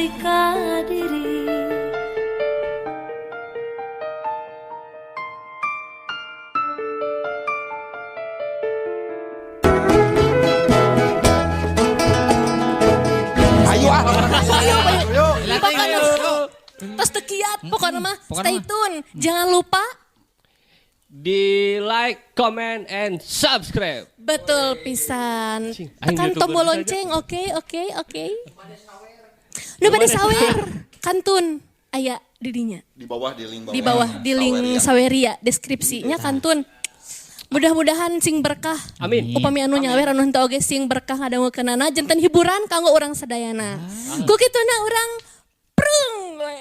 Gusti Kadiri. Ayo ah. Ayo, ayo. Ayo. Pokoknya tos teu kiat, pokoknya mah Pokoknya stay mah. tune. Jangan lupa Di like, comment, and subscribe. Betul pisan. Cing, aing Tekan YouTuber tombol saja. lonceng, oke. Nu bade sawer, kantun aya di dinya. Di bawah, di link bawah. Di bawah di link Saweria. Saweria deskripsinya kantun. Mudah-mudahan sing berkah. Amin. Upami anu nyawer anu henteu oge sing berkah ngadangukeunana janten hiburan kanggo urang sadayana. Ku kituna urang prung we.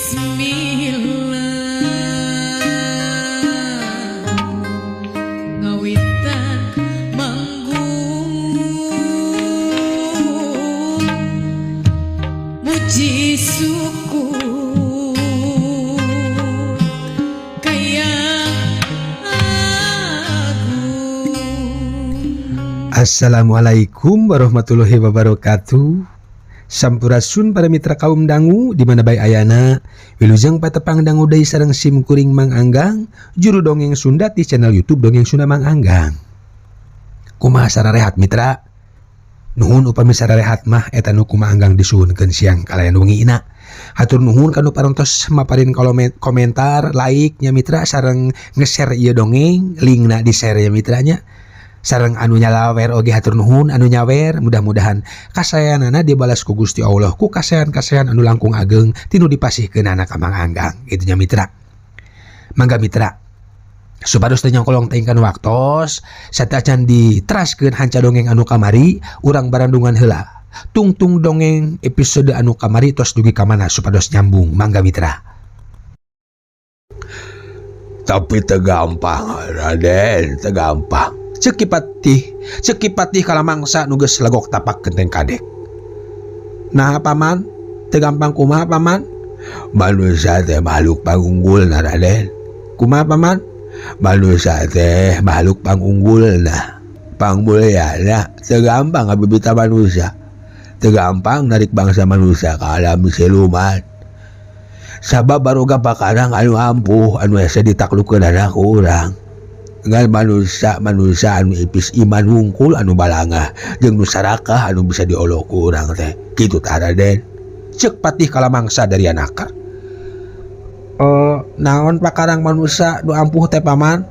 Bismillah ngawitan manggung muji syukur kaya agung. Assalamualaikum warahmatullahi wabarakatuh. Sampurasun para mitra kaum dangu di mana bae ayana. Wilujeng patepang dangu deui sareng sim kuring Mang Anggang, juru dongeng Sunda di channel YouTube Dongeng Sunda Mang Anggang. Kumaha sararehat, mitra? Nuhun upami sararehat mah, eta nu ku Mang Anggang disuhunkeun siang kalayan wengina. Hatur nuhun kanu parantos maparin komentar, like nya mitra, sareng nge-share ieu dongeng, linkna di-share ya mitranya. Sareng anu nyalawer oge hatur nuhun anu nyawer, mudah-mudahan kasayanana dibalas ku Gusti Allah ku kasayan-kasayan anu langkung ageng tinu dipasihkeunana ka Mang Anggang kitu nya mitra. Mangga mitra, supados teu nyongkolong teuing kana waktos sateuacan diteraskeun hanca dongeng anu kamari, urang barandungan heula tungtung dongeng episode anu kamari tos dugi ka mana supados nyambung. Mangga mitra. Tapi teu gampang, Raden, teu gampang. Cek Ki Patih, cek Ki Patih Kalamangsa nu geus legok tapak genteng kadek. Nah, paman, teu gampang kumaha, paman? Manusia teh makhluk pangunggulna, Raden. Kumaha, paman? Manusia teh makhluk pangunggulna, pangmulyana, teu gampang ngabibita manusia. Teu gampang narik bangsa manusia ka alam siluman. Sabab baroga pakarang anu ampuh anu hese ditaklukeunana ku urang. Ngan manusia manusia anu ipis iman wungkul anu balangah jeung nu sarakah anu bisa diolok ku urang teh. Kitu tah, Raden. Cek Patih Kalamangsa dari Anakar. Eh, naon pakarang manusia nu ampuh teh, paman?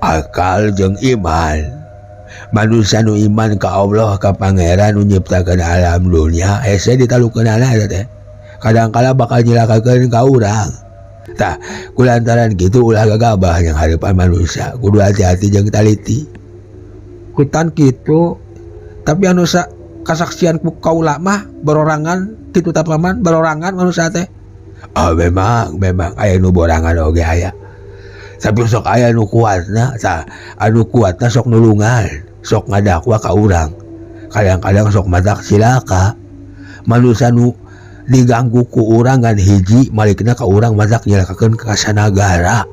Akal jeung iman. Manusia nu iman ka Allah, ka Pangeran nu nyiptakeun alam dunia, hese ditalukeunana eta teh. Kadangkala bakal nyilakakeun ka urang. Tah, kulantaran kitu ulah gagabah yang harapan manusia, kudu hati-hati jeung taliti. Kutan kitu, tapi anu sa kasaksian ku kaula mah berorangan kitu tah, paman, berorangan manusia teh. Ah, memang, memang aya nu borangan oge aya. Tapi sok aya nu kuatna, tah anu kuatna sok nulungan, sok ngadakwa ka urang. Kadang-kadang sok matak cilaka. Manusia nu diganggu ku urang ngan hiji malikna ka urang matak nyilakakeun ka sanagara.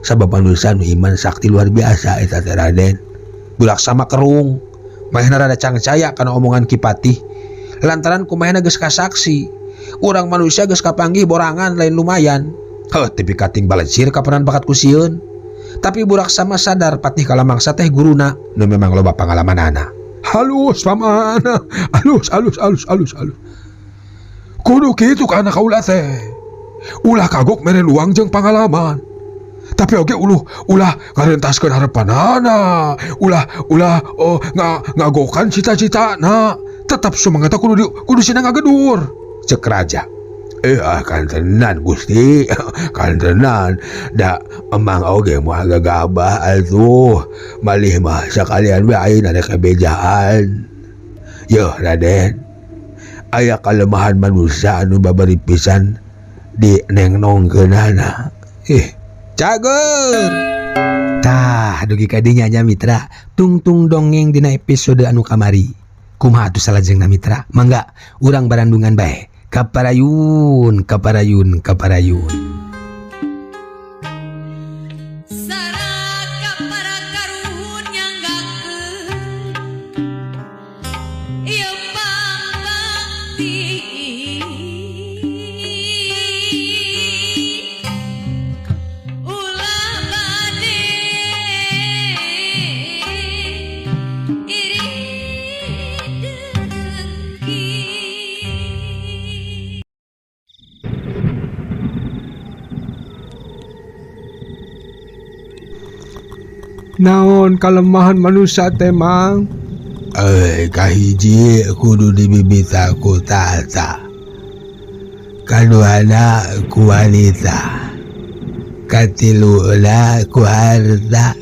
Sabab manusia nu iman sakti luar biasa eta teh, Raden. Bulak sama kerung. Manehna rada cangcaya kana omongan Ki Patih. Lantaran kumahena geus kasaksi. Urang manusia geus kapanggih borangan lain lumayan. Heuh, tepi kating balejir kapanan bakat ku sieun. Tapi burak sama sadar Patih Kalamangsa teh guruna nu memang loba pangalamanana. Halus, paman. Halus, halus, halus, halus, halus. Kudu kitu ka anak kaula teh. Ulah kagok mere luang jeung pangalaman. Tapi oge uluh ulah ngarentaskeun harepanana, ulah ulah oh, ngagokan cita-citana. Tetap semangat kudu kudu sina ngagedur. Cek raja. Eh, ah, kan tenan Gusti, kan tenan. Da emang oge moal gagabah atuh. Malih mah sakalian we ayeuna rek bejaan. Yeuh, Raden. Aya kalemahan manusia anu babari pisan di nengnongkeunana. Ih, cager. Tah, dugi ka dinya nya mitra, tungtung dongeng dina episode anu kamari. Kumaha atuh salajengna, mitra? Mangga urang barandungan bae. Kaparayun kaparayun kaparayun. Saraka para karuhun nyanggakeun ieu pambakti ulah bade iri dengki. Naon kalemahan manusia teh Mang? Kahiji kudu dibibita ku tata, kaduana ku wanita, katiluna ku harta.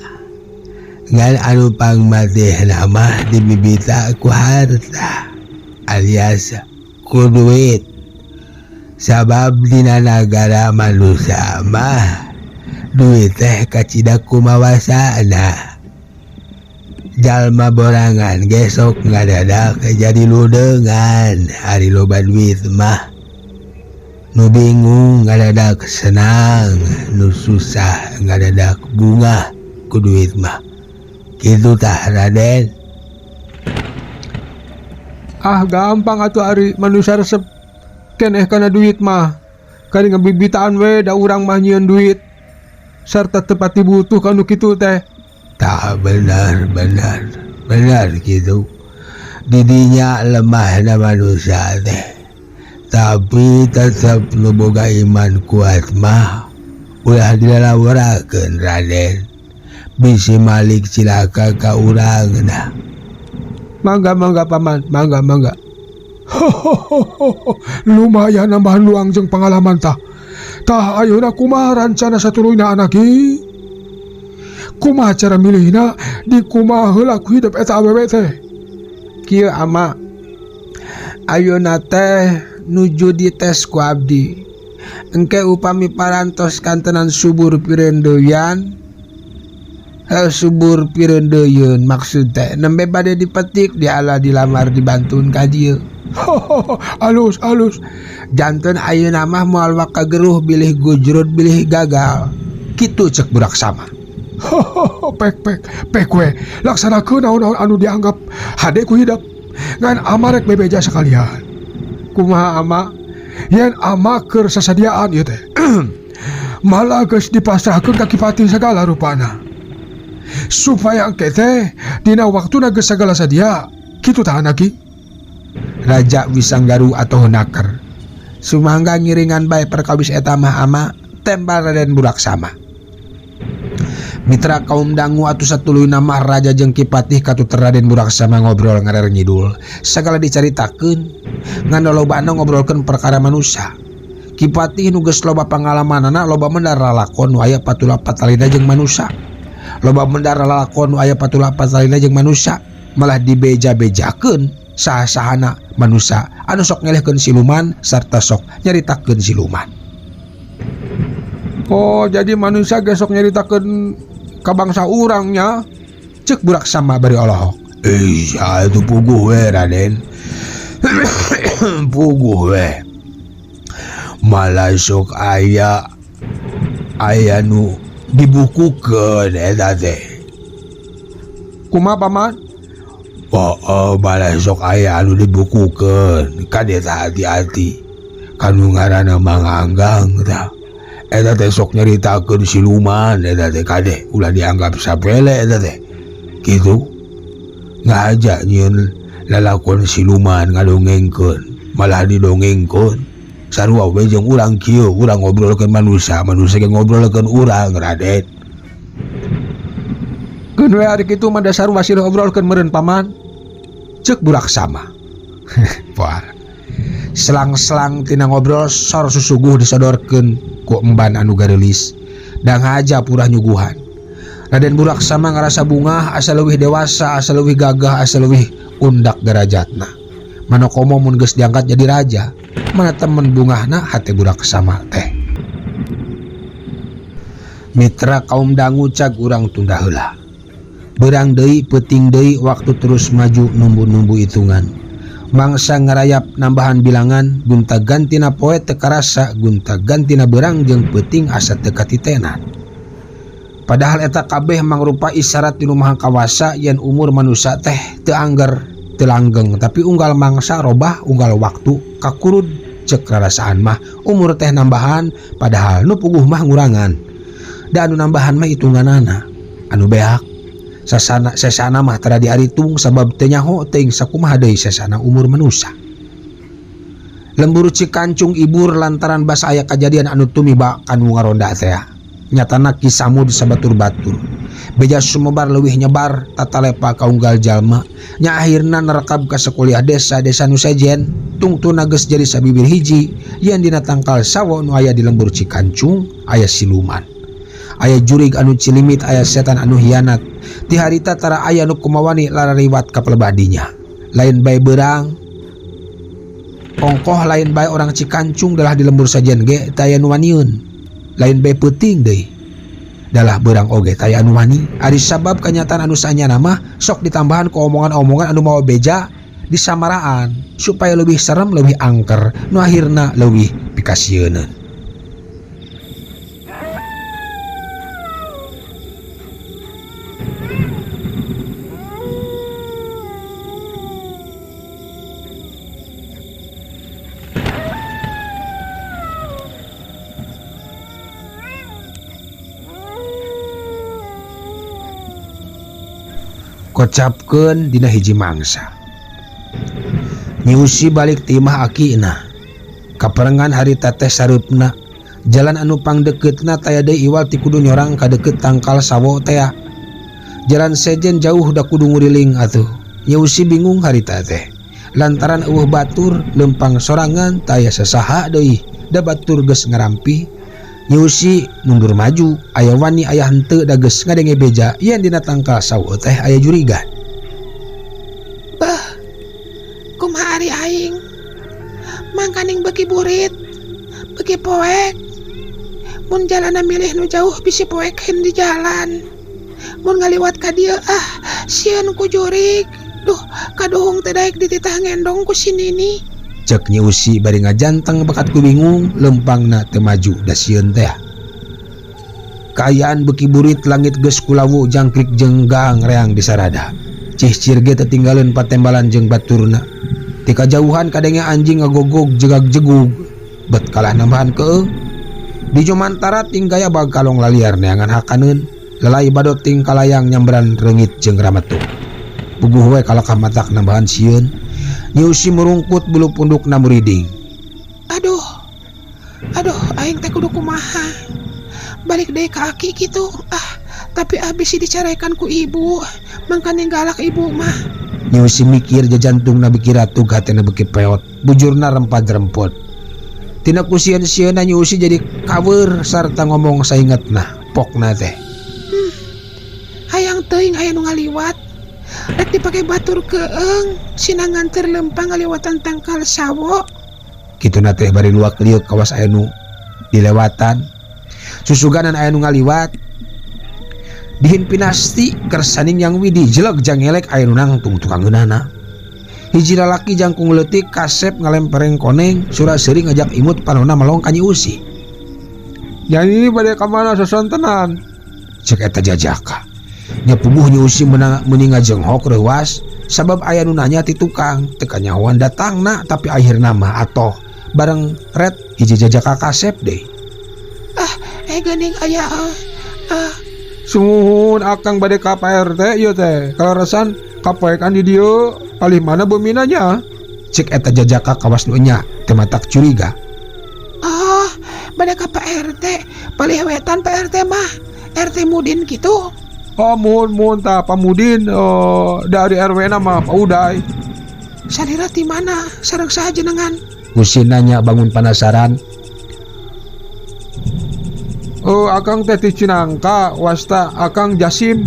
Ngan anu pangmatihna mah dibibita ku harta alias ku duit. Sabab dina nagara manusia mah duit teh kacida kumawasana. Jalma borangan gesok ngadadak jadi ludengan ari loba duit mah. Nu bingung ngadadak senang, nu susah ngadadak bungah ku duit mah. Kitu tah Raden. Ah gampang atuh ari manusia resep keneh kana duit mah. Kari ngabibitaan we da urang mah nyieun duit sarta tepati butuh kanu kitu teh. Tah benar benar benar kitu. Didinya lemahna manusia teh. Tapi tetep nu boga iman kuat mah ulah dilalaworakeun Raden. Bisi malik cilaka ka urangna. Mangga mangga paman, mangga mangga. Lumayan nambahan luang jeung pengalaman tah. Tah ayeuna kumaha rancana satuluyna anak ieu? Kumaha cara milihna di kumaha heula ku hidup eta awewe teh? Kieu ama. Ayeuna teh nuju dites ku abdi. Engke upami parantos kantenan subur pirendeyan. Subur pirendeyeun maksud teh nembe bade dipetik diala dilamar dibantun ka dieu. Alus alus. Janten ayeuna mah moal wakageruh bilih gujrud bilih gagal. Kitu cek budak sama. Pek pek pek we laksanakeun naon-naon anu dianggap hade ku hidep. Ngan ama rek bebeja sakalian. Kumaha ama? Yen ama keur sasadiaan ieu teh. Malah geus dipasrahkeun ka Ki Patih sagala rupana. Supaya engke teh dina waktuna geus sagala sadia. Kitu tah anaki. Raja Wisanggaru atau Naker. Sumangga ngiringan bae perkawis eta mah ama tembal Raden Buraksama. Mitra kaum dangu atuh satuluyna mah raja jeung Ki Patih katuter Raden Buraksama ngobrol ngarer ngidul. Sagala dicaritakeun ngan lobana ngobrolkeun perkara manusia. Ki Patih nu geus loba pangalamanana loba mendar lalakon nu aya patula patalina jeung manusia. Loba mendar lalakon nu aya patula patalina jeung manusia malah dibeja-bejakeun saha-sahana manusia anu sok ngelehkeun siluman sarta sok nyaritakeun siluman. Oh jadi manusia ge sok nyaritakeun ka bangsa urangnya cek Buraksama bari olohok. Iya itu puguh we Raden. Puguh we. Malah sok aya aya nu dibukukeun eta teh. Kumaha paman? Oh, malah sok aya anu dibukukeun kan eta hati-hati kanu ngaranna Mang Anggang tah. Eta teh sok nyaritakeun siluman eta teh kade ulah dianggap sapele eta teh. Kitu ngaja nyieun lalakon siluman ngadongengkeun malah didongengkeun sarua we jeung urang kieu urang ngobrolkeun manusia manusia ge ngobrolkeun urang Raden. Keun we ari kitu mah dasar wasil obrolkeun meureun paman. Cek Buraksama. Wah. Selang-selang tina ngobrol sor susuguh disodorkeun ku emban anu gareulis. Dang haja purah nyuguhan. Raden Buraksama ngarasa bungah asa leuwih dewasa, asa leuwih gagah, asa leuwih undak derajatna. Mana komo mun geus diangkat jadi raja, mana temen bungahna hate Buraksama teh. Mitra kaum dangu cag urang tunda heula. Berang deui peuting deui waktu terus maju numbu-numbu hitungan. Mangsa ngarayap nambahan bilangan gunta-gantina poe teu karasa gunta-gantina beurang jeung peuting asa teu katitenan. Padahal eta kabeh mangrupa isyarat di Maha Kawasa yen umur manusia teh teu angger teu langgeng tapi unggal mangsa robah unggal waktu kakurud cek rarasaan mah umur teh nambahan padahal nu puguh mah ngurangan. Da anu nambahan mah hitunganana anu beak sasana sesana mah tara diaritung sabab teu nyaho teuing sakumaha deui sesana umur manusia. Lembur Cikancung ibur lantaran basa aya kajadian anu tumiba kanu ngaronda teh. Nyatana Ki Samud sabatur-batur. Beja sumebar leuwih nyebar tatalepa ka unggal jalma. Nya akhirna nerekab ka sakuliah desa-desa nu sejen tungtuna geus jadi sabibir hiji yen dina tangkal sawo nu aya di lembur Cikancung aya siluman. Aya jurig anu cilimit aya setan anu hianat. Ti harita tara aya nu kumawani larariwat ka pelebadinya. Lain bae beurang ongkoh lain bae orang Cikancung dalah di lembur sajen ge teu aya nu waniun. Lain bae peuting deui dalah beurang oge taya anu wani. Ari sabab kanyataan anu sanyana mah sok ditambahan ku omongan-omongan anu mawa beja disamaraan supaya leuwih serem leuwih angker nu akhirna leuwih pikasieuneun. Kocapkeun dina hiji mangsa. Nyi Usi balik ti imah akina. Kaperengan harita teh sareupna. Jalan anu pangdekeutna taya deui iwal ti kudu nyorang ka deukeut tangkal sawo tea. Jalan sejen jauh da kudu nguriling atuh. Nyi Usi bingung harita teh. Lantaran eueuh batur lempang sorangan taya sasaha deui da batur geus ngarampi. Nyi Usi mundur maju aya wani aya henteu da geus ngadenge beja yen dina tangkal sawo teh aya jurigan. Bah, kumaha ari aing? Mangkaning beuki burit, beuki poek. Mun jalana milih nu jauh bisi poekeun di jalan. Mun ngaliwat ka dieu ah sieun ku jurig. Duh, kaduhung teh daek dititah ngendong ku si Nini. Cek Nyi Usi bari ngajanteng bakat ku bingung lempangna teu maju da sieun teh. Kaayaan beuki burit langit geus kulawu jangkrik jeung gaang reang disarada. Cihcir ge tetinggaleun patembalan jeung baturna. Ti kajauhan kadenge anjing ngagogog jegag-jegug bet kalah nambahan keung. Di jomantara tinggaya bag kalong laliar neangan hakaneun, lalai badot ting kalayang nyamberan reungit jeung rametuk. Puguh we kalakah matak nambahan sieun. Nyi Usi murungkut bulu pundukna muriding. Aduh, aduh, aing teh kudu kumaha. Balik deui ka aki kitu. Ah, tapi abis sih dicarekan ku ibu. Mangkaning galak ibu mah. Nyi Usi mikir jajantungna beuki ratug hatena beuki peot. Bujurna rempad-rempot. Tina ku sieun-sieunna Nyi Usi jadi kaweur sarta ngomong saingetna, pokna teh. Hayang teuing aya nu ngaliwat. Rek dipake batur keeng, sina nganter lempang ngaliwatan tangkal sawo. Kituna teh bari luak liuk kawas aya nu dilewatan. Susuganan aya nu ngaliwat. Dihin pinasti kersaning yang widi jelek jangelek aya nu nangtung tukang geunana. Hiji lalaki jangkung leutik kasep ngalempereng koneng sura seuri ngajak imut panona melong ka Nyi Usi. Jadi bade ka mana sasontenan? Cek eta jajaka. Nya puguh Nyi Usi meuni ngajenghok reuas sabab aya nu nanya ti tukang teu kanyahoan datangna tapi akhirna mah atoh bareng ret hiji jajaka kasep deui. Ah, geuning aya, ah. Sumuhun akang bade ka Pak RT ieu teh. Kaleresan kapoekan di dieu palih mana beuminanya? Cek eta jajaka kawas nu enya teu matak curiga. Oh, bade ka Pak RT, palih wetan Pak RT mah. RT Mudin kitu. Oh, muhun muhun tah Pak Mudin, dari RW na mah Pak Uday. Salira ti mana? Sareng saha jenengan? Usi nanya bangun penasaran. Oh, akang teh ti Cinangka, wasta akang Jasim.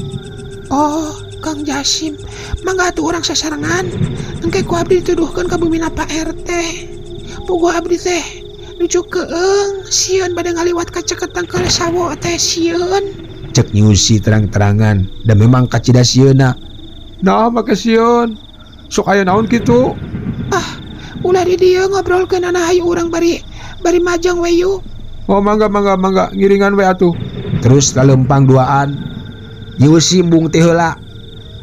Oh, Kang Jasim. Mangga atuh urang sasarengan. Engke ku abdi dituduhkeun ka bumina Pak RT. Puguh abdi teh nuju keung, sieun bade ngaliwat ka ceket tangkal sawo teh sieun. Cek Nyi Usi terang-terangan dan memang kacida sieuna. Nah, make sieun. Sok aya naon kitu? Ah, ulah di dieu ngobrolkeunana hayu urang bari bari majeng we yuk. Oh mangga mangga mangga ngiringan we atuh. Terus lalempang duaan. Nyusi embung teh heula.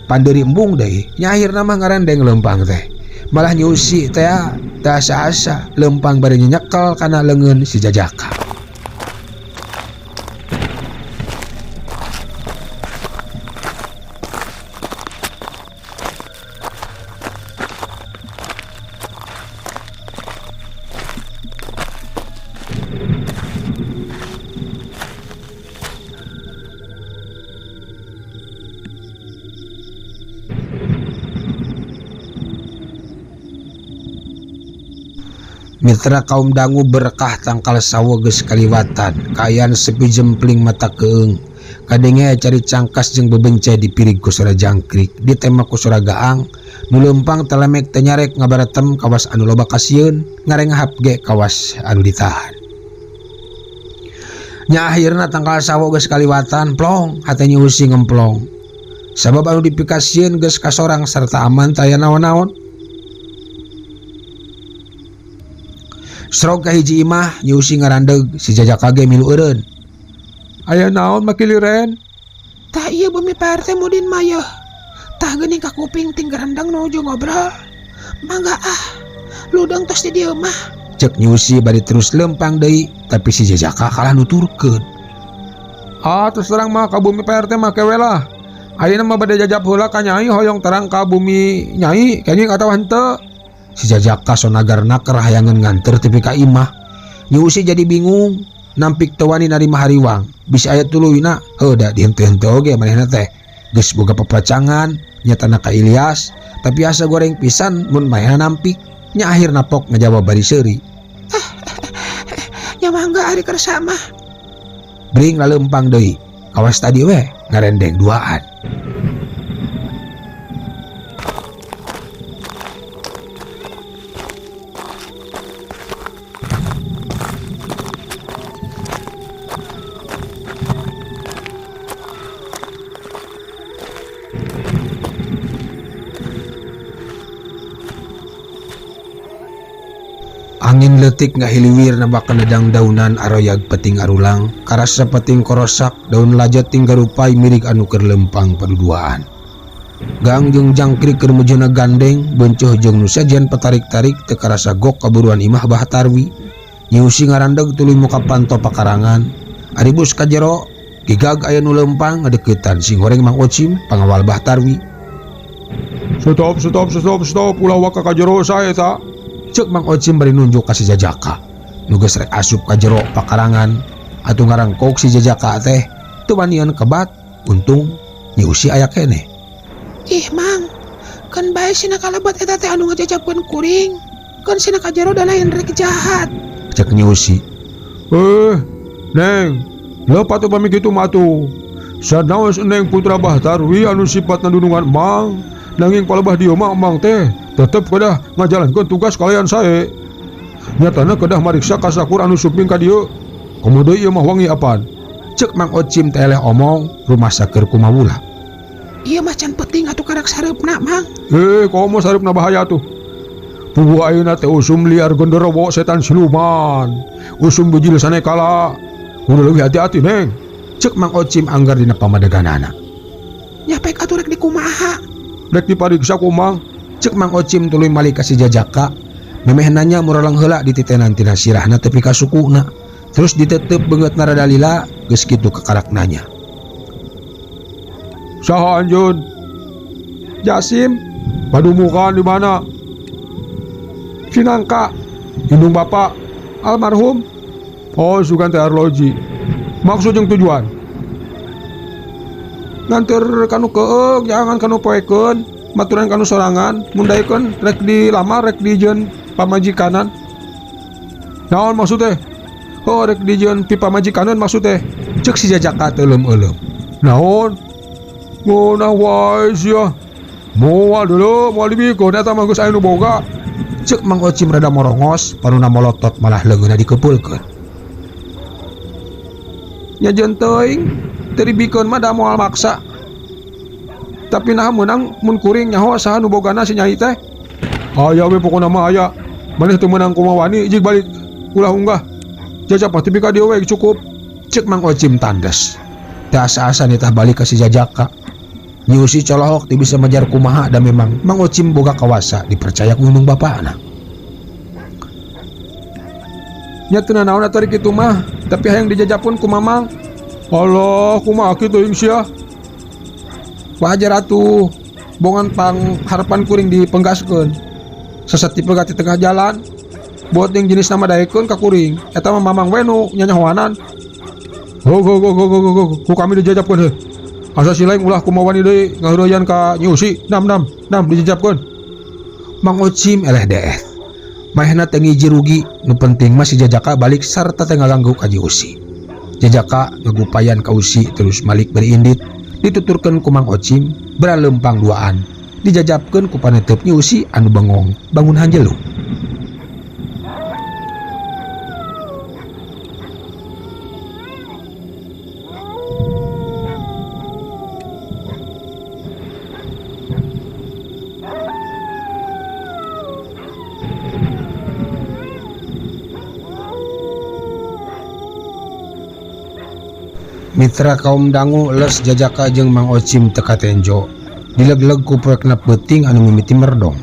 Pandeuri embung deui, nya akhirna mah ngarendeng lempang teh. Malah nyusi teh teu asa-asa lempang bari nyekel kana leungeun si Jajaka. Mitra kaum dangu berkah tangkal sawo geus kaliwatan, kaayaan sepi jempling mata keung. Kadenge cari cangkas jeung bebencai dipirig ku sora jangkrik, ditema ku sora gaang, nu leumpang telemek teu nyarek ngabaratem kawas anu loba kasieun, ngarenghap ge kawas anu ditahan. Nya akhirna tangkal sawo geus kaliwatan, plong hate nyusi ngemplong. Sabab anu dipikasieun geus kasorang sarta aman taya naon-naon. Srog ka hiji imah nyusi ngarandeg si Jajaka ge milu eureun. Aya naon makiliren? Tah ieu bumi Pak RT Mudin mah yeuh. Tah geuning ka kuping ting garandang nuju ngobrol. Mangga ah, ludeng tos di dieu mah. Cek nyusi bari terus lempang deui, tapi si Jajaka kalah nuturkeun. Ah, terus terang mah ka bumi Pak RT mah kewe lah. Ayeuna mah bade jajap heula ka Nyai hoyong terang ka bumi Nyai kenging atawa henteu. Si Jajaka sonagar naker hayangeun nganter tepi ka imah. Nyusi jadi bingung, nampik teu wani narima hariwang. Bisi aya tuluyna, heuh da dihenteu-henteu oge manehna teh. Geus boga papacangan, nyatana ka Ilyas, tapi asa goreng pisan mun manehna nampik. Nya akhirna pok ngajawab bari seuri. Nya mangga ari kersa mah. Bring laleumpang deui. Kawas tadi we ngarendeng duaan. Angin leutik ngahiliwir nabakan ledang daunan aroyag peting arulang, karasa peting korosak, daun lajat tinggal rupai mirik anu keur lempang paduduaan. Gang jeung jangkrik keur mujuna gandeng, bencuh jeung nu sejen petarik-tarik teu karasa gok kaburuan imah Bah Tarwi. Nyiusi ngarandeg tuluy muka panto pakarangan. Ari bus ka jero, gigag aya nu lempang ngadeuketan sing goreng Mang Ocim, pangawal Bah Tarwi. Stop, stop, stop, stop, ulah waka ka jero sae ta. Cek Mang Ocim bari nunjuk ka si Jajaka. Nu geus rek asup ka jero pakarangan, atuh ngarangkok si Jajaka teh teu wanian kebat, untung nyiusi aya keneh. Ih Mang, kan bae sina kalebet eta teh anu ngajajabkeun kuring. Kan sina ka jero da lain rek jahat. Cek nyiusi. Neng, lepat upami kitu mah atuh. Sanaos Neng putra Bah Tarwi anu sifatna dunungan Mang, nanging palebah dieu mah Mang teh tetep kedah ngajalankeun tugas kalian sae. Nyatana kedah mariksa kasakur anu suping ka dieu. Komo deui ieu mah wangi apan. Cek Mang Ocim teh eleh omong rumasa keur kumawula. Ieu mah can penting atuh karak sareupna Mang. Komo sareupna bahaya tuh. Puguh ayeuna teh usum liar genderowo setan siluman. Usum bujil sanekala. Kudu leuwih hati-hati Neng. Cek Mang Ocim anggar dina pamadeganana. Nya pek atuh rek dikumaha? Rek dipariksa ku Mang. Cek Mang Ocim tuluy malik ka si Jajaka. Memeh nanya muraleng heula dititenan tina sirahna tepi ka sukuna. Terus ditetep beungeutna rada lila, geus kitu kakarak nanya. Saha anjeun? Jasim. Padumukan di mana? Cinangka. Indung bapak almarhum. Oh, sugan teh arloji. Maksud jeung tujuan? Nganter kanu keung, jangan kanu poekeun. Maturan kanu sorangan, mundaikeun rek dilamar rek dijieun pamajikanan. Naon maksud teh? Oh, rek dijieun pi pamajikanan maksud teh. Cek si Jajaka teh euleum-euleum. Naon? Ngeunah wae sia. Moal dulu, moal dibikeun eta mah geus aya nu boga. Cek Mang Ocim rada morongos, panuna molotot malah leungeunna dikepeulkeun. Nya jeung teuing, teu dibikeun mah da moal maksa. Tapi naha meunang mun kuring nyaho saha nu bogana si Nyai teh? Aya we pokona mah aya. Maneh teu meunang kumaha wani jig balik ulah unggah. Jajap mah tepi ka dieu we cukup. Cek Mang Ocim tandes. Teu asa-asa nitah balik ka si Jajaka. Nyi Usi colohok teu bisa majar kumaha da memang Mang Ocim boga kawasa dipercaya ku indung bapana. Nya teu nanaon atuh ari kitu mah, tapi hayang dijajapkeun ku Mamang. Allah, kumaha kitu teuing sia. Wajar atuh, bongan pang harapan kuring dipenggaskeun. Sesat dipegat di tengah jalan. Buat yang jenis nama daekeun ka kuring, eta mah Mamang we nu nyanyahoanan. Go go go go go go go, ku kami dijajapkeun heuh. Asa si lain ulah kumaha wani deui ngaheureuyaan ka Nyi Usi. Nam nam nam dijajapkeun. Mang Ocim eleh deeh. Manehna teu ngiji rugi, nu penting mah si Jajaka balik sarta teu ngaganggu ka Nyi Usi. Jajaka ngagupayan ka Usi terus malik bari indit, dituturkeun ku Mang Ocim beralempang duaan. Dijajapkeun ku panetep Nyi Usi anu bengong bangun hanjelu. Mitra kaum dangu les Jajaka jeung Mang Ocim teu katenjo. Dileg-leg ku poekna peuting anu mimiti merdong.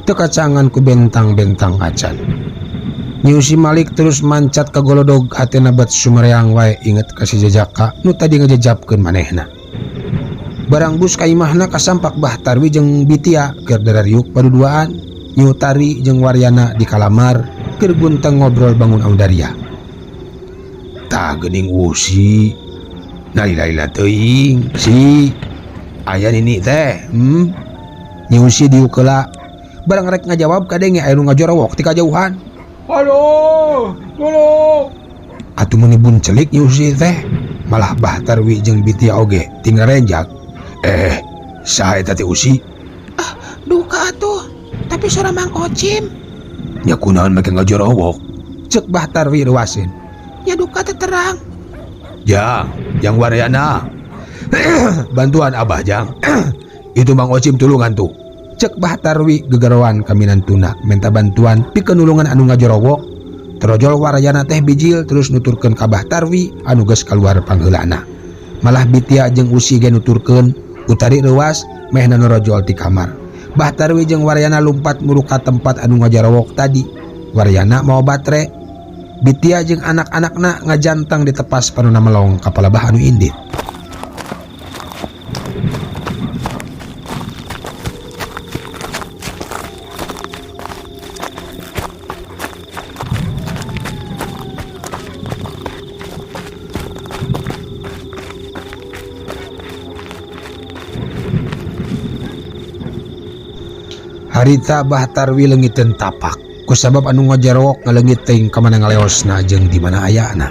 Teu kacangan ku bentang-bentang acan. Nyi Usi malik terus mancat ka golodog hatena bet sumereang wae inget ka si Jajaka nu tadi ngajajapkeun manehna. Barang bus ka imahna kasampak Bah Tarwi jeung Bitia keur darariuk paduduaan. Nyi Utari jeung Waryana di kalamar keur gunteng ngobrol bangun Audaria. Tah geuning Usi. Nalila-lila teuing si aya nini teh. Nyi Usi diukeula barang rek ngajawab kadenge aya nu ngajorowok ti kajauhan. Aduh, tolong. Atuh meuni buncelik Nyi Usi teh. Malah Bah Tarwi jeung Bitia oge tinggal renjak. Saha eta teh Usi? Ah, duka atuh. Tapi suara Mang Ocim. Nya kunaon make ngajorowok? Cek Bah Tarwi reuaseun. Nya duka teh terang. Jang, jang Waryana. Bantuan Abah jang. Itu Mang Ocim tulungan tuh. Cek Bah Tarwi gegeroan kaminantuna minta bantuan pikeun nulungan anu ngajorowok. Terojol Waryana teh bijil terus nuturkeun ka Bah Tarwi anu geus kaluar pangheulana. Malah Bitia jeung Usi ge nuturkeun, Utari reuas mehna norojol ti kamar. Bah Tarwi jeung Waryana lumpat muru ka tempat anu ngajorowok tadi. Waryana mawa batre. Bitia jeung anak-anakna ngajantang di tepas panona melong ka palebah anu indit. Harita Bah Tarwi leungiteun tapak kusabab anu ngajarowok ngaleungit teuing ka mana ngaleosna jeung di mana ayana.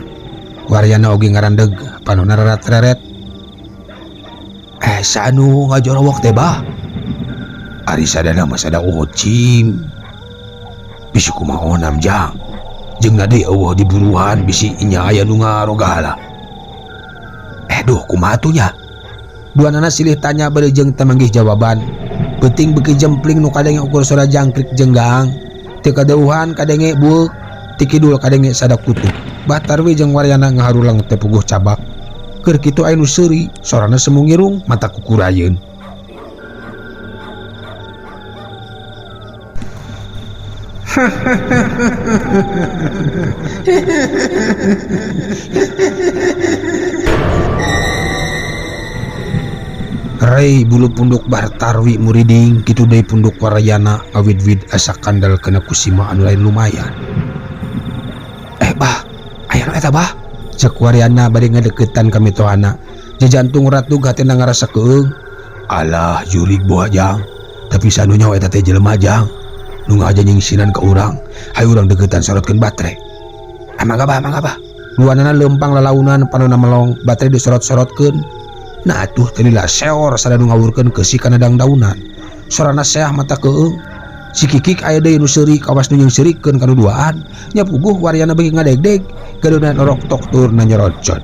Waryana oge ngarandeg panona reret-reret. Sa anu ngajorowok teh bah? Ari sadana mah sada Ocim. Bisi kumaha onam jang. Jeung na deui eueuh diburuhan bisi inya aya nu ngarogahala. Duh kumaha tuh nya? Duanana silih tanya bari jeung teu manggih jawaban. Peuting beuki jempling nu kadenge ukur sora jangkrik jeung gaang. Teu kadeuhan kadenge bueuk, ti kidul kadenge sada kutu. Bah Tarwi jeung Waryana ngaharulang teu puguh cabak. Keur kitu aya nu seuri, sorana semu ngirung mata kukurayeun. Rei bulu punduk Bah Tarwi muriding kitu deui punduk Waryana ngawid-wid asa kandel kena kusima anu lain lumayan. Bah, aya nu eta bah? Cek Waryana bari ngadeukeutan ka mitohana. Jajantung ratug hatena ngarasa keung. Alah jurig boa jang, tapi sanu nyawa eta teh jelema jang. Nu ngaja nyingsinan ka urang, hayu urang deukeutan sorotkeun batre. Mangga bah, mangga bah. Duanana leumpang lalaunan panona melong, batre disorot-sorotkeun. Nah atuh teh lila seor sada nu ngawurkeun keusi kana dangdaunan. Sorana seah mata keung. Si Kikik aya deui nu seuri kawas nu nyingseurikeun ka nu duaan. Nya puguh Waryana beuki ngadegdeg, gadeuna norok tok turna nyorocot.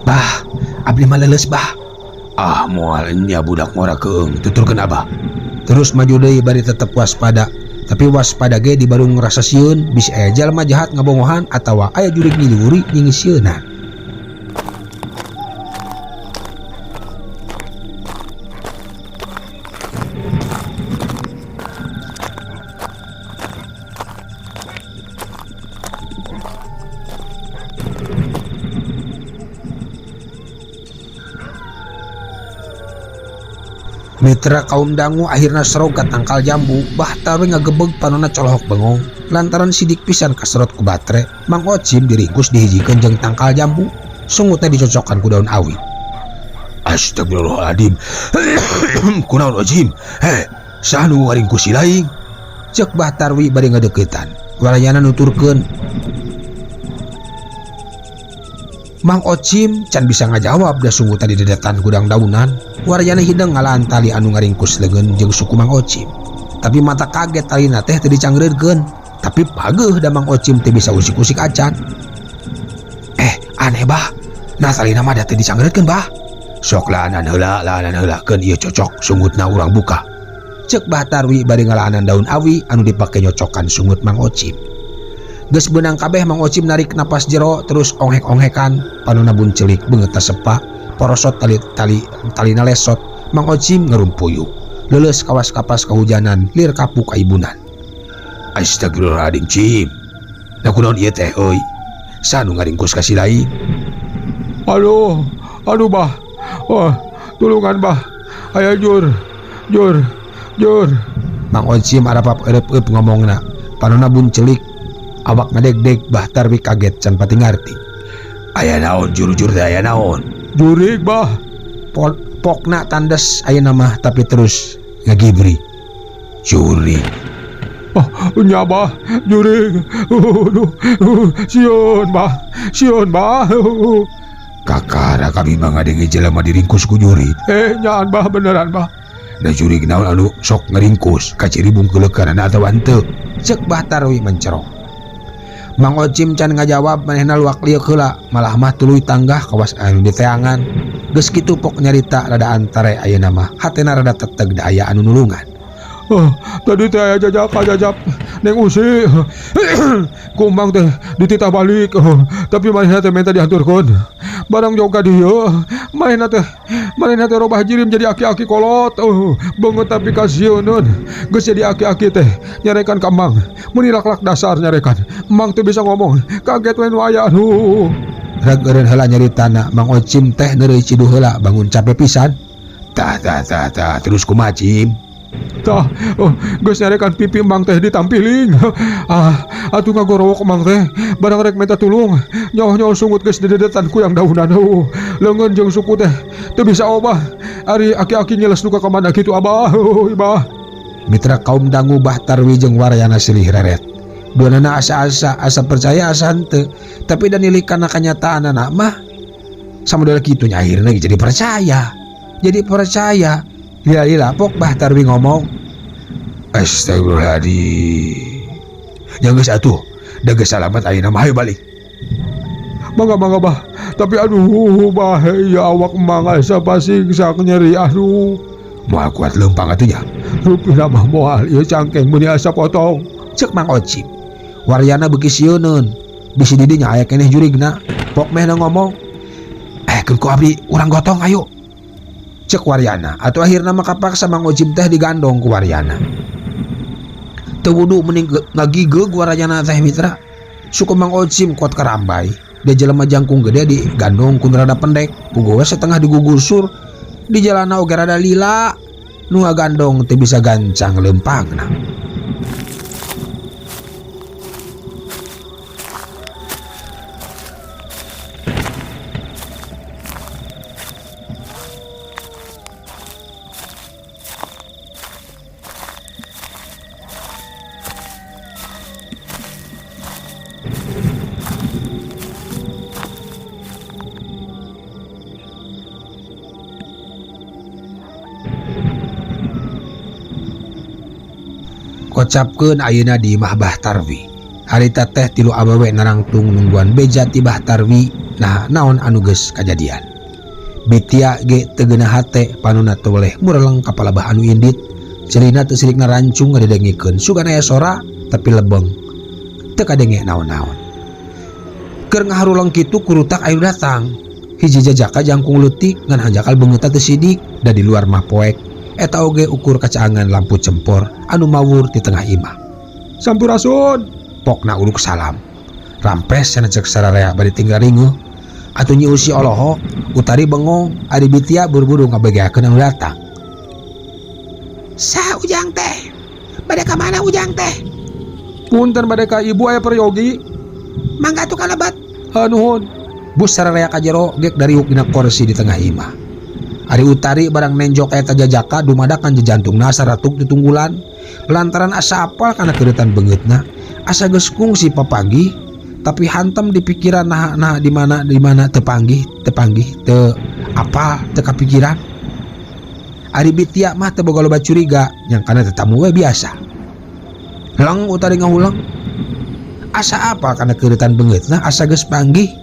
Bah, abdi mah leuleus bah. Ah, moal nya budak ngora keung, tuturkeun abah. Terus maju deui bari tetep waspada. Tapi waspada ge di barung ngrasa sieun, bisi aya jalma jahat ngabongohan atawa aya jurig nyiliwuri nyingisieunan. Mitra kaum dangu akhirna serog ka tangkal jambu, Bahtar we ngagebeg panonna colohok bengong lantaran sidik pisan kaserot ku batre. Mang Ocim diringkus dihijikeun jeung tangkal jambu, sungutna dicocokkan ku daun awi. Astagfirullahaladzim. Kunaon Ocim? Heh, saha nu ngaringkus si laing? Ceuk Bah Tarwi bari ngadeuketan. Warayana nuturkeun. Mang Ocim can bisa ngajawab da sunggutan di dedetan gudang daunan. Warayana hideng ngalaan tali anu ngaringkus leungeun jeung suku Mang Ocim. Tapi mata kaget talina teh teu dicangreurkeun. Tapi pageuh da Mang Ocim teu bisa usik-usik acan. Aneh bah. Nah talina mah da teu dicangreurkeun bah. Sok laanan heula, laanan heula keun ieu cocok sungutna urang buka. Ceuk Bah Tarwi bari ngalaanan daun awi anu dipake nyocokan sungut Mang Ocim. Geus beunang kabeh Mang Ocim narik napas jero terus onghek-onghekan, panonna buncelik beungeutna sepa, porosot tali-tali talina lesot. Mang Ocim ngerumpuyu. Leuleus kawas kapas kahujanan, lir kapuk kaibunan. Astagfirullahaladzim Cim. Lah kunaon ieu teh euy? Saha nu ngaringkus ka si lain? Aduh, aduh bah. Wah, tulungan bah. Aya jur. Jur. Jur. Mang Ocim arapap eureep-eup ngomongna. Panonna buncelik. Awak ngadegdeg, Bah Tarwi kaget can pati ngarti. Aya naon jur-jur teh aya naon? Jurig bah. Pokna tandes ayeuna mah tapi terus ngagibri. Jurig. Oh, nya bah, jurig. Aduh, sieun bah. Sieun bah. Kakara kami mah ngadenge jelema diringkus ku jurig. Nyaan bah beneran bah. Da jurig naon anu sok ngaringkus kaciri bungkeuleukana atawa henteu? Ceuk Bah Tarwi mencerok. Mang Ocim can ngajawab manehna luak lieu heula, malah mah tuluy tanggah kawas anu diteangan. Geus kitu pok nyarita rada antare ayeuna mah, hatena rada teteg da aya anu nulungan. Oh, tadi teh aya jajak jajap neng usi. Kumbang teh dititah balik, tapi manehna teh minta dihaturkeun. Barang jauh ka dieu, manehna teh robah jirim jadi aki-aki kolot. Beungeut tapi kasieuneun. Geus jadi aki-aki teh nyarekan ka Mang. Meuni lak-lak dasar nyarekan. Mang teu bisa ngomong, kaget we nu aya aduh. Reg eureun heula nyaritana, Mang Ocim teh neureuy ciduh heula bangun cape pisan. Tah tah tah tah, terus kumaha Cim? Tah, geus nyarekan pipi Mang teh ditampiling. Ah, atuh ngagorowok Mang teh, barang rek minta tulung. Nyoh-nyoh sungut geus didedetan ku yang daunan. Leungeun jeung suku teh teu bisa obah. Ari aki-aki nyeles nu ka kamana kitu abah. Ibah. Mitra kaum dangu Bah Tarwi jeung Warayana silih reret. Duanana asa-asa, asa percaya asa henteu, tapi da nilik kana kanyataanana mah samodel kitu nya akhirna ge jadi percaya. Jadi percaya. Lila-lila pok Bah Tarwi ngomong, Astagfirullahaladzim. Nya geus atuh, da geus salamet ayeuna mah hayu balik. Mangga mangga bah, tapi aduh bah, ya awak mang asa pasingsak nyeri aduh. Moal kuat leumpang atuh nya. Rupina mah moal ieu cangkeng meuni asa potong. Ceuk Mang Ocim. Waryana beuki sieuneun. Bisi di dinya aya keneh jurigna. Pok mehna ngomong, keun ku abdi urang gotong ayo. Ceuk Waryana, atuh akhirna mah kapaksa Mang Ocim teh digandong ku Waryana. Teu wudu mending ngagigeug Waryana teh mitra. Suku Mang Ocim kuat karambai. Dia jelema jangkung gede digandong ku nu rada pendek. Puguh we setengah digugusur. Di jalana oge rada lila. Nu ngagandong teu bisa gancang leumpangna. Kocapkeun ayeuna di imah Bah Tarwi. Harita teh tilu awewe narangtung nungguan beja ti Bah Tarwi nah naon anu geus kajadian. Bitia ge teu geunah hate panonna teu weleh mureleng ka palebah anu indit. Cerina teu silikna rancung ngadedengikeun sugan aya sora tapi lebeng teu kadenge naon-naon. Keur ngaharuleng kitu kurutak ayu datang. Hiji jajaka jangkung leutik ngan hanjakal beungeutna teu sidik da di luar mah poek. Eta oge ukur kacaangan lampu cempor anu mawur di tengah imah. Sampurasun. Pokna uluk salam. Rampes cenah cek sararea bari tinggal ringuh. Atuh Nyi Usi olohok, Utari bengong, ari Bitia buru-buru ngabegeakeun anu datang. Saha Ujang teh? Bade ka mana Ujang teh? Punten bade ka ibu aya peryogi. Mangga atuh kalebet. Heuh nuhun. Bus sararea ka jero gek dariuk dina korsi di tengah imah. Ari Utari barang nenjok eta jajaka dumadakan jejantungna saratuk ditunggulan lantaran asa apal kana keuretan beungeutna. Asa geus kungsi papanggih tapi hantem di pikiran nah, nah di mana di mana tepanggih tepanggih te apal teu kapikiran. Ari Bitia mah teu boga loba curiga nyangkana tetamu we biasa. Leng Utari ngahulang. Asa apal kana keuretan beungeutna asa geus panggih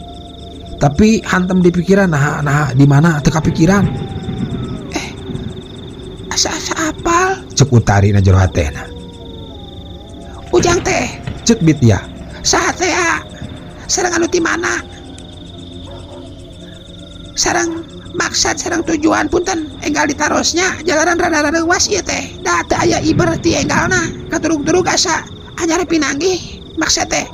tapi hantem di pikiran nah, nah di mana teu kapikiran. Asa-asa apal Cek Utari na jero hatena. Ujang teh. Cek Bitia. Saha teh? Sareng anu ti mana? Sareng maksad sareng tujuan punten enggal ditarosnya jalanan rada-rada reuwas ieu teh. Da teu aya iber ti enggalna katurug-turug asa anyar pinanggih maksad teh.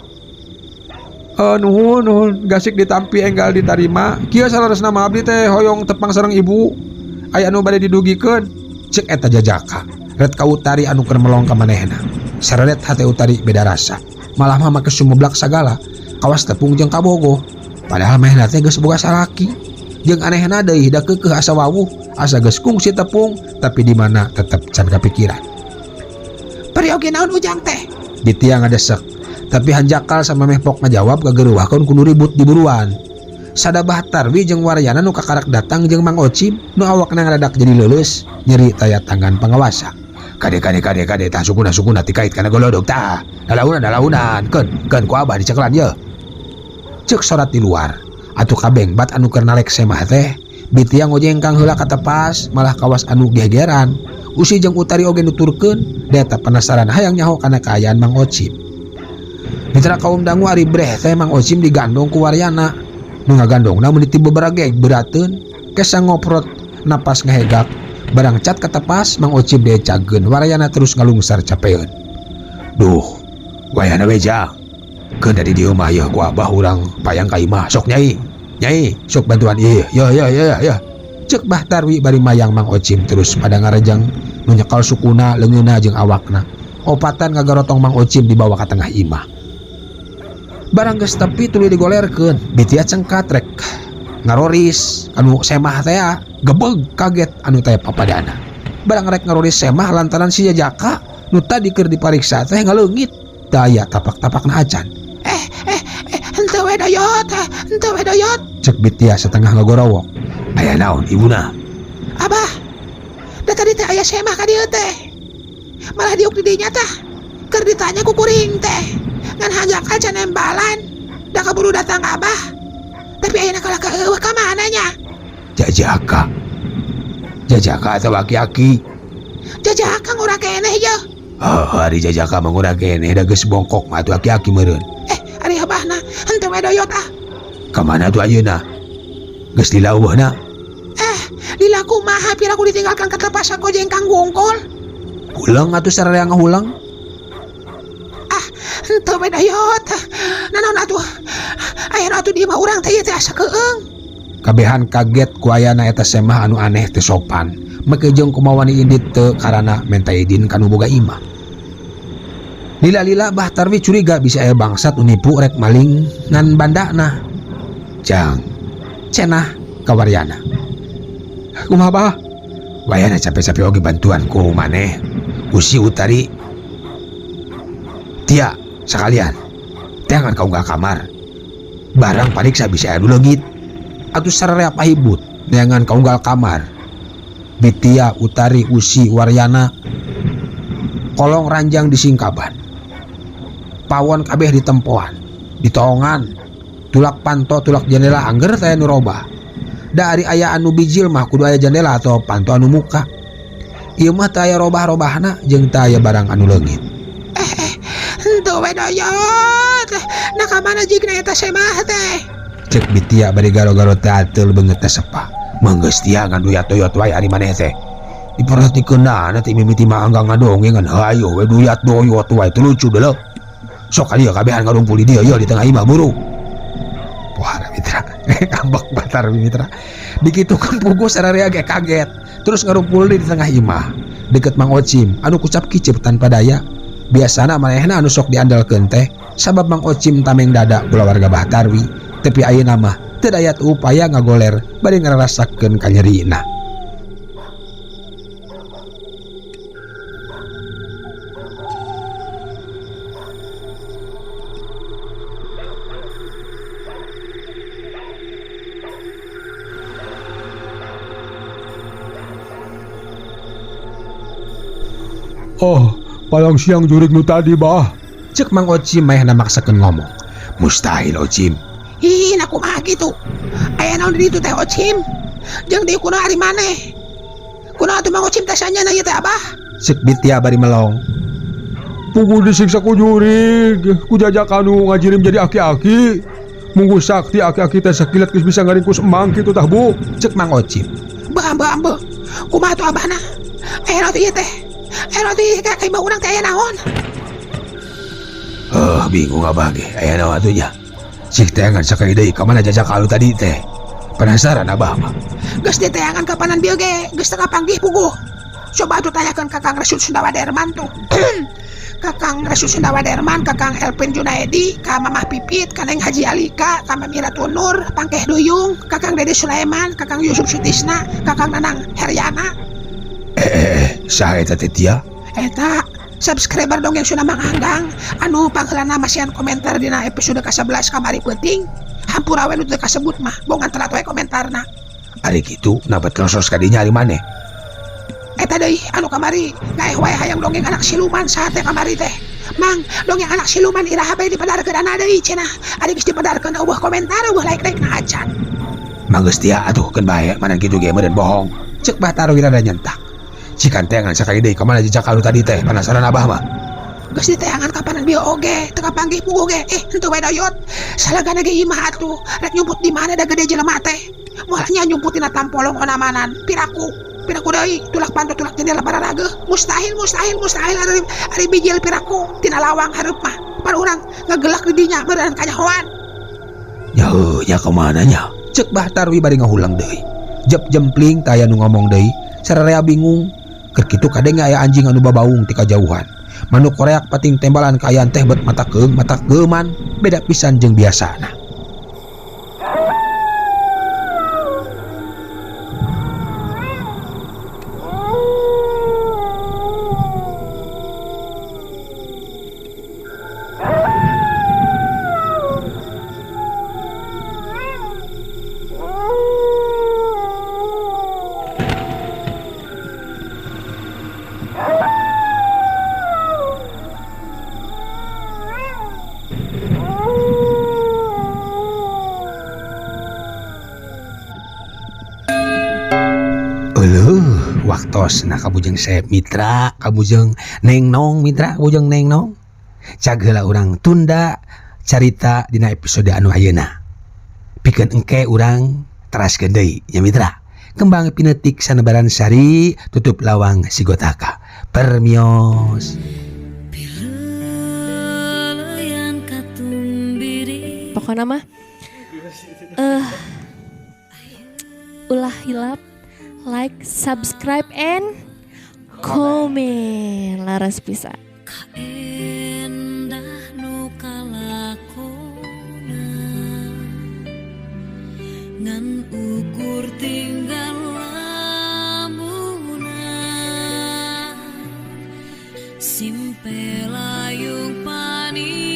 Nuhun nuhun gasik ditampi enggal ditarima. Kieu saleresna mah abdi teh hoyong tepang sareng ibu. Aya anu bade didugikeun. Cek eta jajaka. Ret ka Utari anu keur melong ka manehna. Sareret hate Utari beda rasa. Malah mah make sumeblak sagala. Kawas tepung jeung kabogoh. Padahal manehna teh geus boga salaki. Jeung anehna deui da keukeuh asa wawuh, asa geus kungsi tepung, tapi di mana tetep can kapikiran. Peryogi naon Ujang teh? Bitia ngadesek. Tapi hanjakal sama meh pok ngajawab kageruwahkeun kudu ribut di buruan. Sadabah Tarwi jeung Waryana nu kakarak datang jeung Mang Ocim nu awakna ngadadak jadi leuleus nyeri taya tangan pangawasa. Kade kade kade kade tah sukuna sukuna tikait kana golodog tah. Dalaunan dalaunan keun keun ku abah dicekelan ye. Cek sorat di luar. Atuh kabeng bat anu keur nalek semah teh. Bitia ngojengkang heula katepas malah kawas anu gegeran. Usi jeung Utari oge nuturkeun da penasaran hayang nyaho kana kaayaan Mang Ocim. Mitra kaum dangu ari breh teh Mang Ocim digandong ku Waryana. Nu ngagandongna mun ditiba barageg berateun kesa ngoprot napas ngahegak barang cat katepas Mang Ocim decageun Waryana terus ngalungsar capeun. Duh, wayahna we jang. Keun da di dieu mah yeuh ku abah urang payang ka imah sok nyai. Nyai, sok bantuan ieu. Yeuh yeuh yeuh yeuh. Cek Bah Tarwi bari mayang Mang Ocim terus pada ngarejeng nu nyekal sukuna leungeunna jeung awakna. Opatan ngagarotong Mang Ocim dibawa ka tengah imah. Barang geus tepi tuluy digolerkeun, Bitia cengkat rek ngaroris anu semah teh gebeg kaget anu teh papadana. Barang rek ngaroris semah lantaran si jajaka nu tadi keur dipariksa teh ngaleungit daya tapak-tapakna acan. Henteu we doyot, henteu we doyot. Cek Bitia setengah ngagorowok. Aya naon ibuna? Abah, da tadi teh aya semah ka dieu teh. Malah diuk di dinya tah. Keur ditanya ku kuring teh. Ngan hanjakal can nembalan. Da kaburu datang abah. Tapi ayeuna kalah ka eueuh ka mana nya? Jajaka. Jajaka atau aki-aki? Jajaka ngurah keneh ye. Oh, ari jajaka mah ngurah keneh da geus bongkok mah atuh aki-aki meureun. Ari abahna henteu we doyot ah. Ka mana tuh ayeuna? Geus lila eueuhna. Lila kumaha pira ku ditinggalkan ka tepas gojengkang wungkul. Huleng atuh sararea ngahuleng. Henteu we doyot. Nanaon atuh? Aya atuh di imah urang teh ieu teh asa keung. Kabehan kaget ku ayana eta semah anu aneh teu sopan. Make jeung kumawani indit teu karana menta idin ka nu boga imah. Lila-lila Bah Tarwi curiga bisa aya bangsat nu nipu rek maling ngan bandana. Jang cenah ka Waryana. Kumaha bah? Wayana capek-capek oge bantuan ku maneh. Usi Utari Tia sekalian. Jangan kau nggak kamar. Barang pariksa bisa aya nu leungit. Atuh sararea pahibut neangan kaunggal kamar. Bitia Utari Usi Waryana kolong ranjang disingkaban. Pawon kabeh ditempoan, ditongan, tulak panto tulak jendela angger teh nu robah. Da ari aya anu bijil mah kudu aya jendela atau panto anu muka. Ieu mah teu aya robah-robahna jeung teu aya barang anu leungit. Henteu we doyot. Nah ka mana jigna eta semah teh? Cek Bitia bari garo-garo teh ateul beungeut teh sepa. Manggeus tia ngaduyat doyot wae ari maneh teh. Diperhatikeunana teh mimiti mah anggang ngadongeng ngan hayo we duyat doyot wae teu lucu deuleu. Sok ka dieu kabehan ngarumpul di dieu yeuh di tengah imah buru. Wah mitra, ngambek Batar mitra. Dikitukeun puguh sararea ge kaget. Terus ngarumpul di tengah imah deket Mang Ocim anu kucap kicip tanpa daya. Biasana manehna anu sok diandalkeun teh sabab Mang Ocim tameng dada kulawarga Bah Tarwi. Tapi ayeuna mah teu daya upaya ngagoler bari ngararasakeun kanyerina. Oh, palang siang jurig nu tadi bah. Cek Mang Ocim mayahna maksakeun ngomong. Mustahil Ocim. Ih, nah kumaha kitu? Aya naon di ditu teh Ocim? Jeung deui kunaon ari maneh? Kunaon atuh Mang Ocim teh sanyana ieu teh Abah? Cek Bitia bari melong. Puguh disiksa ku jurig, ku jajak anu ngajirim jadi aki-aki. Munggu sakti aki-aki teh sakilat geus bisa ngaringkus emang kitu tah Bu. Cek Mang Ocim. Beuh ambeuh ambeuh. Kumaha atuh Abahna? Aya naon ieu teh? Aya naon ieu teh ka imah urang teh aya naon? Bingung abah ge, aya naon atuh nya. Cik teangan sakali deui ka mana jajak alu tadi teh. Penasaran abah mah. Geus diteangan kapanan bieu ge, geus teu kapanggih puguh. Coba atuh tanyakeun ka Kang Resut Sundawa Derman tuh. Kakang Resut Sundawa Derman, Kakang Elvin Junaedi, ka Mamah Pipit, ka Neng Haji Alika, ka Mami Ratu Nur, Pangkeh Duyung, Kakang Dede Sulaiman, Kakang Yusuf Sutisna, Kakang Nanang Heryana. Saha eta teh tia? Eta subscriber dongeng Sunda Mang Anggang anu pangheulana masihan komentar dina episode ka-11 kamari peuting. Hampura we nu teu kasebut mah, bongan telat we komentarna. Ari kitu nabat krosos ka dinya ari maneh? Eta deui anu kamari gaeh wae hayang dongeng anak siluman saha teh kamari teh. Mang, dongeng anak siluman iraha bae dipadarkeun deui cenah. Ari geus dipadarkeun eueuh komentar eueuh like-like na acan. Manggeus tia atuh keun bae manan kitu ge meureun bohong. Cek Batar Wirada nyentak. Cikan teangan sakali deui ka mana jejak alu tadi teh penasaran abah mah. Geus diteangan kapanan bieu oge teu kapanggih puguh ge. Henteu we doyot. Salagana ge imah atuh rek nyumput di mana da gede jelema teh. Moal nya nyumput dina tampolong onamanan. Piraku piraku deui tulak panto tulak jendela pararageuh. Mustahil mustahil mustahil ari bijil piraku tina lawang hareup mah. Pan urang ngagelak di dinya meureun kanyahoan. Ya heuh nya ka mana nya? Cek Bah Tarwi bari ngahulang deui. Jep jempling taya nu ngomong deui, sararea bingung. Keur kitu kadenge aya anjing anu babaung ti kajauhan. Manuk koreak pating tembalan kaayaan teh bet mata keung mata geuman, beda pisan jeung biasana. Waktosna kabujeng Sep mitra, kabujeng Neng Nong mitra, kabujeng Neng Nong. Cag heula urang tunda carita dina episode anu ayeuna. Pikeun engke urang teraskeun deui nya mitra. Kembang pinetik sanebaran sari, tutup lawang sigotaka. Permios. Pokona mah ulah hilap like, subscribe, and comment. Laras bisa. Kaendah nu kalakona ngan ukur tinggal lamuna simpe layung pani.